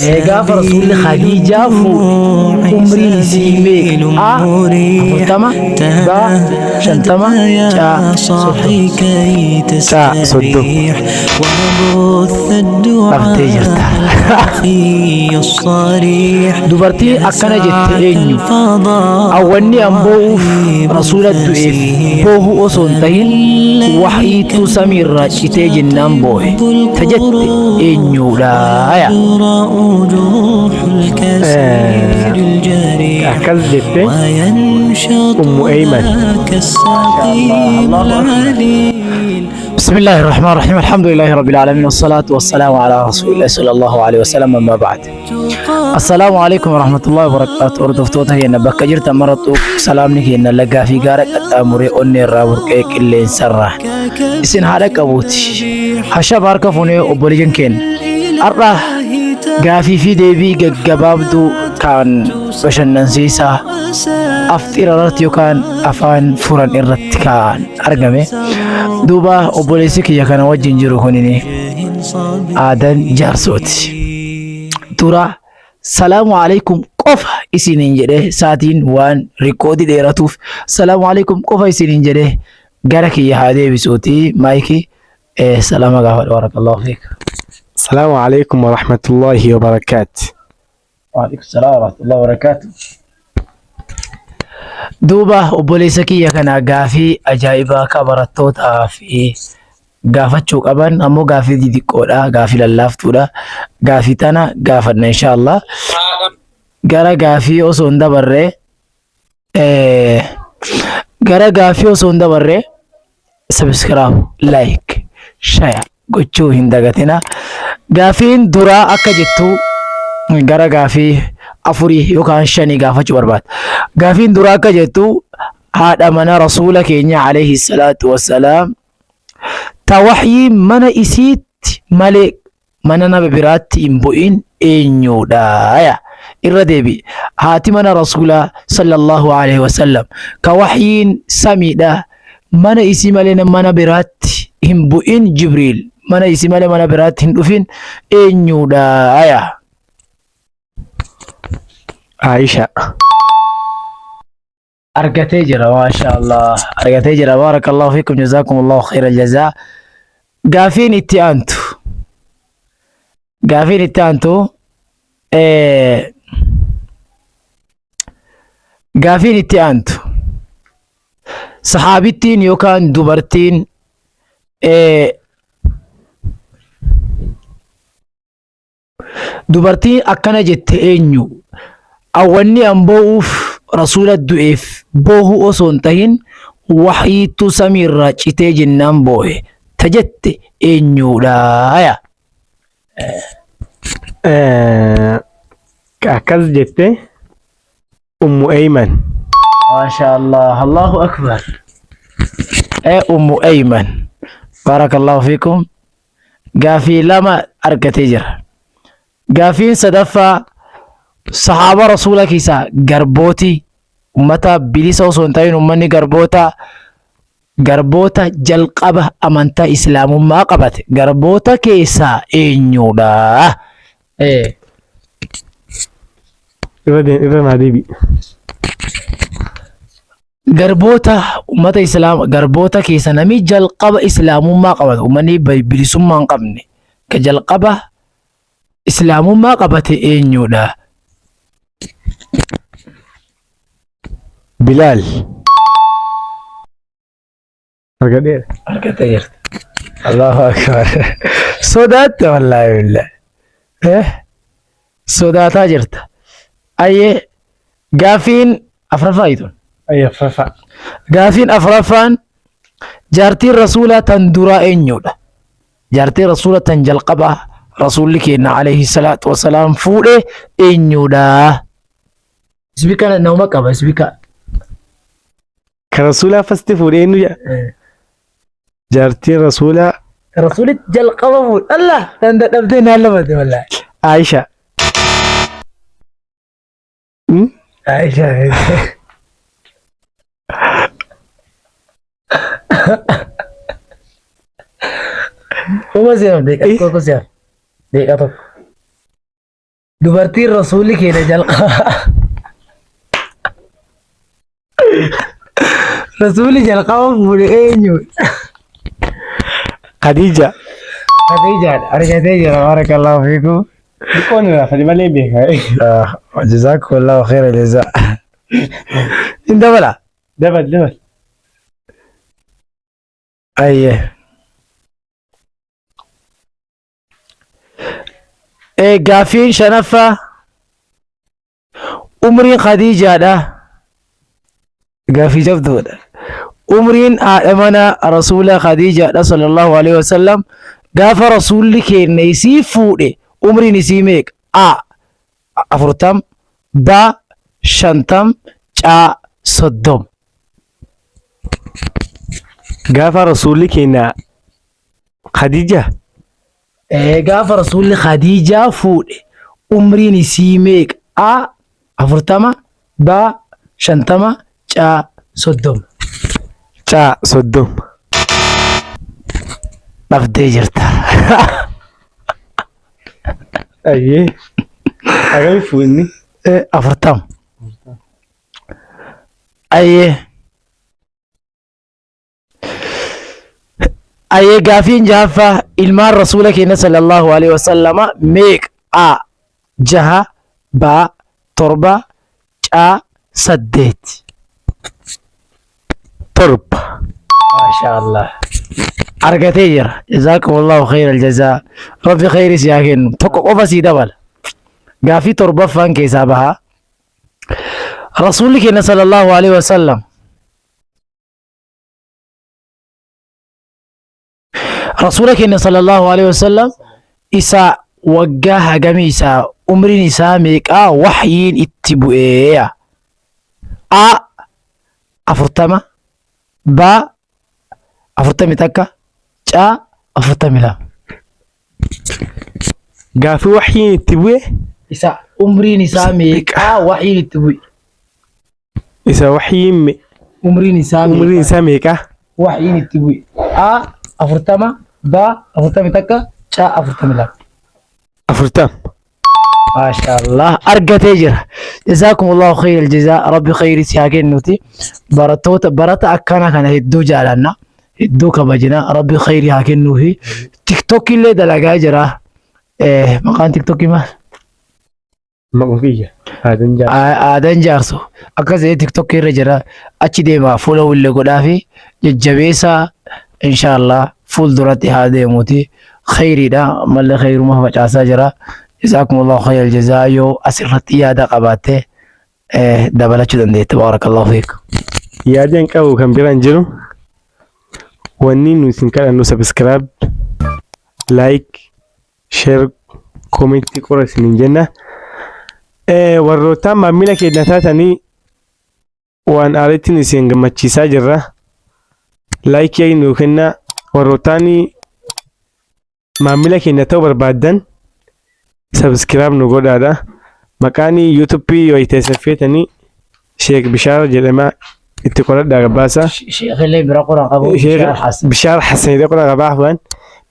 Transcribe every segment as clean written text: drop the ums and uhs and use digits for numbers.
Gaafa Rasuulli Khadiijaa fuudhe umriin isii meeqa? A. 40 B. 50 C. 30 C. 30. Dhaftee jirta. Dubartiin akkana jette eenyu? Awwanni an boo'uuf Rasuula du'eef boohuu osoo hin tahin wahyiitu samiirraa citee jennaan boohe. Ta jette eenyuudha? Akkas jette Ummu Eyman. بسم الله الرحمن الرحيم الحمد لله رب العالمين والصلاة والسلام على رسول الله صلى الله عليه وسلم أما بعد السلام عليكم ورحمة الله وبركاته Hordoftoota keenya bakka jirtan marattu salaamni keenya lagaa fi gaara qaxxaamuree onnee irraa burqee qilleensarraa isin haadha qabuuti. Hashaba harka fuunee obboleeyyan keenya har'a gaafii fi deebii gaggabaabduu kan bashannansiisaa afxiira irratti yookaan afaan furan irratti kan argame. Duuba obboleessi kiyya kana wajjin jiru kunini aadan jaarsooti. Dura salaamu alaikum qofa isiniin jedhee saatiin waan rikoodii dheeratuuf salaamu alaikum qofa isiniin jedhee gara kiyya haa deebisuuti maayikii salaama gaafadhu barakallahu fiik. Salaamu alaikum wa rahmatullahi wa barakaatu. Waalaikum salaam wa rahmatullahi wa barakaatu. Duuba obboleessa kiyya kana gaafii ajaa'ibaa akka barattootaa fi gaafachuu qaban ammoo gaafii xixiqqoodha gaafii lallaaftuudha gaafii tana gaafanna inshaallah gara gaafii osoo hin dabarre gara gaafii osoo hin dabarre subscribe like share gochuu hin dagatina gaafiin duraa akka jettu gara gaafii afurii yookaan shanii gaafachuu barbaada gaafiin duraa akka jettu haadha mana rasuula keenya alayhi salaatu wassalaam ta waxyii mana isiitti malee mana nama biraatti hin bu'in eenyuudha ya irra deebi haati mana rasuulaa sallallahu alaihi wasallam ka waxyiin samiidha mana isii malee mana biraatti hin bu'in jibriil mana isii malee mana biraatti hin dhufin eenyuudha ya Aisha. Argatee jira maasha Allah argatee jira barakallahu fiikum jazakumullahu khairal jazaa gaafiin itti aantu gaafiin itti aantu eh, gaafiin itti aantu sahaabittiin yookaan dubartiin eh, Dubartiin akkana jette eenyu? Awwanni an boo'uuf rasuula du'eef boohuu osoo hin tahin waxyiitu samiirraa citee jennaan boohe ta jette eenyuudha? Aya. Akkas jette Ummu Eyman. Maasha Allah, Allahu Akbar. Ee Ummu Eyman. Barakallahu fiikum. Gaafii lama argatee jira. Gaafiin sadaffaa sahaaba rasuula keessaa garbooti ummata bilisa osoo hin ta'in ummanni garboota garboota jalqaba amantaa islaamummaa qabate garboota keessaa eenyudha? Eh, Irra irra naa deebi. Garboota ummata islaama garboota keessa namni jalqaba islaamummaa qabate ummanni bilisummaa hin qabne ka jalqaba islaamummaa qabate eenyudha? Bilaal. Argadheera. Argattee jirta. Allahu akbar. Sodaatte wallaahi billahi. Eh? Sodaataa jirta. Ayyee gaaffiin afraffaa itun. Ayya afraffaa. Gaaffiin afraffaan jaartiin rasuulaa tan duraa eenyudha? Jaartiin rasuula tan jalqabaa rasuulli keenya alayhi salaatu wasalaam fuudhe eenyudha? Isbika nama qaba isbika. Ka rasuulaa fasti fuudhee eenyu jedha? Jaartiin rasuulaa Rasuuli jalqaba fuudhe. Allah tan dadhabdee naan lamate wallahi. Aisha. Hmm? Aisha. Uma siyaaf deeqa tokko siyaaf. Deeqa tokko. Dubartiin rasuulli keenya jalqaba. Rasuulli jalqaba fuudhe eenyu? Khadija. Khadiijaadha. Argatee jira. Barakallahu fiikum. Xiqqoon irraa fadi malee beeka. Jazakumullahu khayra jazaa. Hin dabala. Dabal dabal. Ayyee. Gaaffiin shanaffaa umriin Khadiijaadha. Gaaffii jabduudha. Umriin haadha mana rasuula Khadiijaadha sallallahu alaihi wasallam gaafa rasuulli keenya isii fuudhe umriin isii meeqa? A. 40, B. 50, C. 30. Gaafa rasuulli keenya Khadija Gaafa rasuulli Khadiijaa fuudhe umriin isii meeqa? A. 40, B. 50, C. 30. C. 30. Dhabdee jirta. Ayyee. Akami fuunni? 40. Ayyee. Ayyee gaafiin jahaffaa ilmaan rasuula keenya sallallahu alaihi wasallama meeqa? A. Jaha, B. 7, C. 8. 7. Maasha Allah. Argatee jira. Jazaakumullahu khayral jazaa. Rabbi khayri si haa kennu. Tokko qofa sii dabala. Gaafii torbaffaan keessaa baha. Rasuulli keenya sallallahu alaihi wasallam Rasuula keenya sallallahu alaihi wasallam isa waggaa hagamii isaa umriin isaa meeqaa waxyiin itti bu'eeya? A. 40, B. 41, C. 42. Gaaffii waxyiin itti bu'e Isa umriin isaa meeqaa waxyiin itti bu'e? Isa waxyiin Umriin isaa umriin meeqa? Isaa meeqa? Waxyiin itti bu'e. A. 40, B. 41, C. 42. 40. Maasha Allah argatee jira. Jazaakumullahu khayral jazaa. Rabbi khayri si haa kennuti. Barattoota barata akkana kana hedduu jaalanna. Hedduu kabajna. Rabbi khayri haa kennuufi. TikTok illee dalagaa jira. Maqaan TikTok maal? Maquma kiyya. Aadan jaarsa. Aadan jaarso. Akkas jedhee TikTok irra jira. Achi deemaa fuula illee godhaafi jajjabeessaa inshallah fuulduratti haa deemuuti. Khayriidha mallee khayruma facaasaa jira. Jazaakumullahu khayral jazaa yoo asirratti yaada qabaatte dabalachuu dandeetta. Baarakallahu fiik. Yaada hin qabu kan biraan jiru. Wanni nu isin kadhannu subscribe, like, share, comment qora isiniin jenna. Warroottaan maamila keenya taatanii waan aarittiin isin gammachiisaa jirra. Like nuu kenna. Warroottaan maamila keenya ta'uu barbaaddan subscribe nu godhaadha. Maqaan YouTube yoo itti feetanii Sheek Bishaar jedhama itti qoradhaa gabaasa. Sheekh illee bira qora qabu. Bishaar Hasan. Bishaar Hassan jedhee qora qabaa afaan.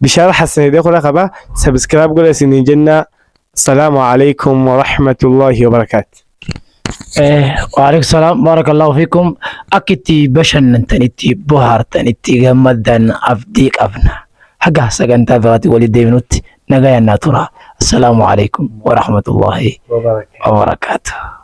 Bishaar Hassan jedhee qora qabaa. Subscribe godha isiniin jenna. Assalaamu alaikum wa rahmatullahi wa barakaatu. Waalaikum salaam barakallahu fiikum. Akka itti bashannantan, itti bohaartan, itti gammaddan abdii qabna. Haga sagantaa biraatti walitti deebinutti nagayaan naa tura. Assalaamu alaikum wa rahmatullahi wa barakaatuh.